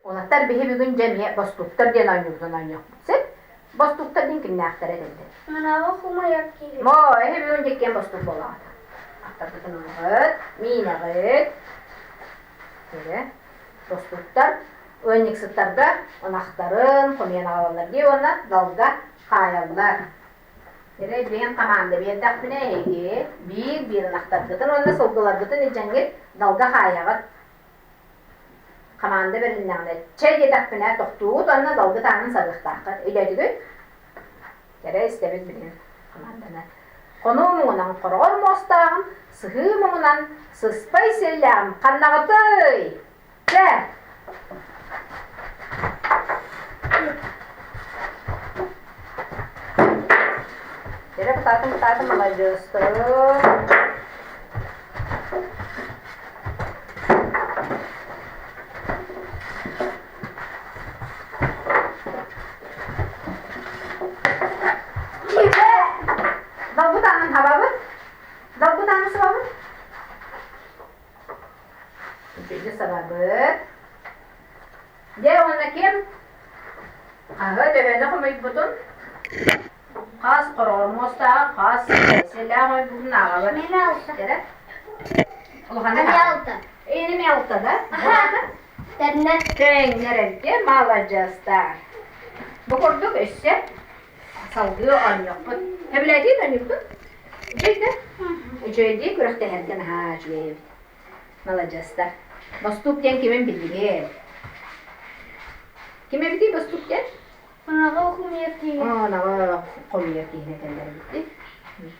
Уолаттар биһи бүгүн дьэ эмиэ бостууктар диэн оонньуубутун оонньуохпут сөп. Бостууктар диэн кимнээхтэрэ этэллэр. Мынаҕы хомуйар киһи. Мо, эһи бүгүн дьиккиэн бостуук буолаҕыт. Аттаргытын ылаҕыт, миинэҕит. Эрэ, бостууктар ыанньыксыттарга ынахтарын хомуйан аҕалаллар дии уонна далга хаайаллар. Эрэ билигин хамаанда биэрдэхпинэ эһиги биир-биир ынахтаргытын уонна сылгыларгытын илдьэҥҥит далга хаайаҕыт. Хамаанда бэрилиннэҕинэ чэй диэтэхпинэ тохтуугут уонна далгыт аанын сабыахтааххыт. Өйдөөтүгүт? Кэрэ истэбит билигин хамаанданы. Хонуу муҥунан хороҕор муостааҕым, сыһыы муҥунан сыспай сиэллээҕим ханнаҕытый? Чэ! Кэрэ кытаатым кытаатым маладьыастарым. Далбыт аанын хабабыт. Далбыт аанын сабабыт. Үчүгэйдик сабабыт. Дьэ уонна ким хаһы төһөнү хомуйбутун Хас хороҕор муостааҕа, хас сэлээх ойбугун ааҕабын. Эрэ. Улахана Эни алта да? Тэннэр. Тэҥнэрэргэ маладьыастар. Бу курдук өссө салгыы оонньуохпут. Сөбүлээтигит оонньуохпут? Үчүгэй да? Үчүгэйдии күрэхтэһэргэ наһаа үчүгэй эбит. Маладьыастар. Бостуук диэн кимин биллигит? Ким эбитий бостуук диэн? Ынаҕы хомуйар киһи. Ынаҕы хомуйар киһини этэллэр эбит.